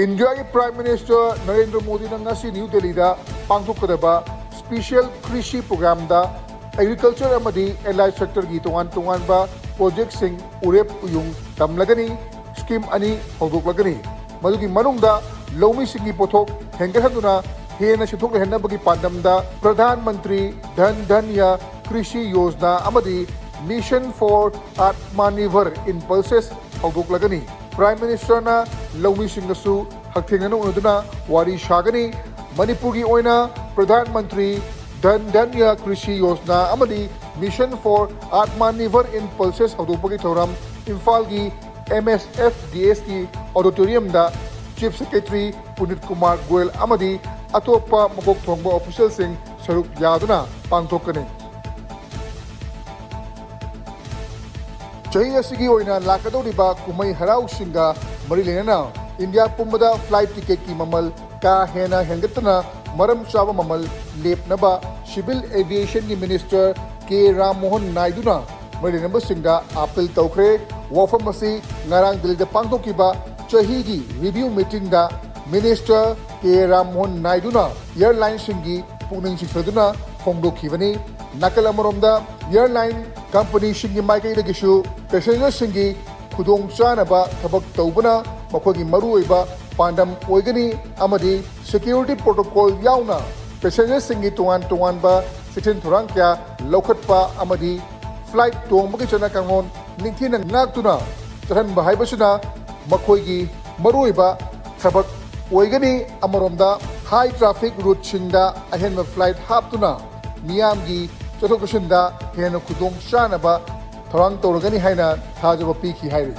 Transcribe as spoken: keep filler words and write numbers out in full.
ꯏꯟꯗꯤꯌꯥꯒꯤ prime minister Narendra ꯃꯣꯗꯤꯅ ꯉꯁꯤ ꯅ꯭ꯌꯨ ꯗꯦꯜꯂꯤꯗ ꯄꯥꯡꯊꯣꯛꯀꯗꯕ ꯁ꯭ꯄꯤꯁꯦꯜ ꯀ꯭ꯔꯤꯁꯤ ꯄ꯭ꯔꯣꯒ꯭ꯔꯥꯝꯗ ꯑꯦꯒ꯭ꯔꯤꯀꯜꯆꯔ ꯑꯃꯗꯤ ꯑꯦꯂꯥꯏꯗ ꯁꯦꯛꯇꯔꯒꯤ ꯇꯣꯉꯥꯟ ꯇꯣꯉꯥꯟꯕ ꯄ꯭ꯔꯣꯖꯦꯛꯁꯤꯡ ꯎꯔꯦꯞ ꯎꯌꯨꯡ ꯇꯝꯂꯒꯅꯤ꯫ ꯁ꯭ꯀꯤꯝ ꯑꯅꯤ ꯍꯧꯗꯣꯛꯂꯒꯅꯤ꯫ ꯃꯗꯨꯒꯤ ꯃꯅꯨꯡꯗ ꯂꯧꯃꯤꯁꯤꯡꯒꯤ ꯄꯣꯠꯊꯣꯛ ꯍꯦꯟꯒꯠꯍꯟꯗꯨꯅ ꯍꯦꯟꯅ ꯁꯦꯟꯊꯣꯛ ꯂꯩꯍꯟꯅꯕꯒꯤ ꯄꯥꯟꯗꯝꯗ ꯄ꯭ꯔꯙꯥꯟ ꯃꯟꯇ꯭ꯔꯤ ꯙꯟ ꯙꯟꯌ ꯀ꯭ꯔꯤꯁꯤ ꯌꯣꯖꯅꯥ ꯑꯃꯗꯤ Mission for Atmanirbhar in Pulses ꯍꯧꯗꯣꯛꯂꯒꯅꯤ꯫ ꯄ꯭ꯔꯥꯏꯝ ꯃꯤꯅꯤꯁꯇꯔꯅ ꯂꯧꯃꯤꯁꯤꯡꯒꯁꯨ ꯍꯛꯊꯦꯡꯅꯅ ꯎꯅꯗꯨꯅ ꯋꯥꯔꯤ ꯁꯥꯒꯅꯤ꯫ ꯃꯅꯤꯄꯨꯔꯒꯤ ꯑꯣꯏꯅ ꯄ꯭ꯔꯙꯥꯟ ꯃꯟꯇ꯭ꯔꯤ ꯙꯟ ꯙꯟꯌ ꯀ꯭ꯔꯤꯁꯤ ꯌꯣꯖꯅꯥ ꯑꯃꯗꯤ Mission for Atmanirbhar in Pulses ꯍꯧꯗꯣꯛꯄꯒꯤ ꯊꯧꯔꯝ ꯏꯝꯐꯥꯜꯒꯤ ꯑꯦꯝ ꯑꯦꯁ ꯑꯦꯐ ꯗꯤ ꯑꯦꯁꯀꯤ ꯑꯣꯗꯤꯇꯣꯔꯤꯌꯝꯗ ꯆꯤꯐ ꯁꯦꯀ꯭ꯔꯦꯇꯔꯤ ꯄꯨꯅꯤꯠ ꯀꯨꯃꯥꯔ ꯒꯣꯌꯜ ꯑꯃꯗꯤ ꯑꯇꯣꯞꯄ ꯃꯀꯣꯛ ꯊꯣꯡꯕ ꯑꯣꯐꯤꯁꯤꯌꯦꯜꯁꯤꯡ ꯁꯔꯨꯛ ꯌꯥꯗꯨꯅ ꯄꯥꯡꯊꯣꯛꯀꯅꯤ꯫ ꯆꯍꯤ ꯑꯁꯤꯒꯤ ꯑꯣꯏꯅ ꯂꯥꯛꯀꯗꯧꯔꯤꯕ ꯀꯨꯝꯍꯩ ꯍꯔꯥꯎꯁꯤꯡꯒ ꯃꯔꯤ ꯂꯩꯅꯅ ꯏꯟꯗꯤꯌꯥ ꯄꯨꯝꯕꯗ ꯐ꯭ꯂꯥꯏꯠ ꯇꯤꯀꯦꯠꯀꯤ ꯃꯃꯜ ꯀꯥ ꯍꯦꯟꯅ ꯍꯦꯟꯒꯠꯇꯅ ꯃꯔꯝ ꯆꯥꯕ ꯃꯃꯜ ꯂꯦꯞꯅꯕ ꯁꯤꯚꯤꯜ ꯑꯦꯚꯤꯌꯦꯁꯟꯒꯤ ꯃꯤꯅꯤꯁꯇꯔ ꯀꯦ ꯔꯥꯝ ꯃꯣꯍꯟ ꯅꯥꯏꯗꯨꯅ ꯃꯔꯤ ꯂꯩꯅꯕꯁꯤꯡꯗ ꯑꯥꯄꯤꯜ ꯇꯧꯈ꯭ꯔꯦ꯫ ꯋꯥꯐꯝ ꯑꯁꯤ ꯉꯔꯥꯡ ꯗꯤꯜꯂꯤꯗ ꯄꯥꯡꯊꯣꯛꯈꯤꯕ ꯆꯍꯤꯒꯤ ꯔꯤꯚꯤꯌꯨ ꯃꯤꯇꯤꯡꯗ ꯃꯤꯅꯤꯁꯇꯔ ꯀꯦ ꯔꯥꯝ ꯃꯣꯍꯟ ꯅꯥꯏꯗꯨꯅ ꯑꯦꯌꯔꯂꯥꯏꯟꯁꯤꯡꯒꯤ ꯄꯨꯛꯅꯤꯡ ꯆꯤꯡꯁꯤꯟꯗꯨꯅ ꯐꯣꯡꯗꯣꯛꯈꯤꯕꯅꯤ꯫ ꯅꯥꯀꯜ ꯑꯃꯔꯣꯝꯗ, ꯑꯦꯌꯔꯂꯥꯏꯟ ꯀꯝꯄꯅꯤꯁꯤꯡꯒꯤ ꯃꯥꯏꯀꯩꯗꯒꯤꯁꯨ ꯄꯦꯁꯦꯟꯖꯔꯁꯤꯡꯒꯤ ꯈꯨꯗꯣꯡ ꯆꯥꯅꯕ ꯊꯕꯛ ꯇꯧꯕꯅ ꯃꯈꯣꯏꯒꯤ ꯃꯔꯨꯑꯣꯏꯕ ꯄꯥꯟꯗꯝ ꯑꯣꯏꯒꯅꯤ ꯑꯃꯗꯤ ꯁꯦꯀ꯭ꯌꯨꯔꯤꯇꯤ ꯄ꯭ꯔꯣꯇꯣꯀꯣꯜ ꯌꯥꯎꯅ ꯄꯦꯁꯦꯟꯖꯔꯁꯤꯡꯒꯤ ꯇꯣꯉꯥꯟ ꯇꯣꯉꯥꯟꯕ ꯆꯦꯛꯁꯤꯟ ꯊꯧꯔꯥꯡ ꯀꯌꯥ ꯂꯧꯈꯠꯄ ꯑꯃꯗꯤ ꯐ꯭ꯂꯥꯏꯠ ꯇꯣꯡꯕꯒꯤ ꯆꯠꯅ ꯀꯥꯡꯂꯣꯟ ꯅꯤꯡꯊꯤꯅ ꯉꯥꯛꯇꯨꯅ ꯆꯠꯍꯟꯕ ꯍꯥꯏꯕꯁꯤꯅ ꯃꯈꯣꯏꯒꯤ ꯃꯔꯨꯑꯣꯏꯕ ꯊꯕꯛ ꯑꯣꯏꯒꯅꯤ꯫ ꯑꯃꯔꯣꯝꯗ, ꯍꯥꯏ ꯇ꯭ꯔꯥꯐꯤꯛ ꯔꯨꯠꯁꯤꯡꯗ ꯑꯍꯦꯟꯕ ꯐ꯭ꯂꯥꯏꯠ ꯍꯥꯞꯇꯨꯅ ꯃꯤꯌꯥꯝꯒꯤ ꯆꯠꯊꯣꯛ ꯆꯠꯁꯤꯟꯗ ꯍꯦꯟꯅ ꯈꯨꯗꯣꯡ ꯆꯥꯅꯕ ꯊꯧꯔꯥꯡ ꯇꯧꯔꯒꯅꯤ ꯍꯥꯏꯅ ꯊꯥꯖꯕ ꯄꯤꯈꯤ ꯍꯥꯏꯔꯤ꯫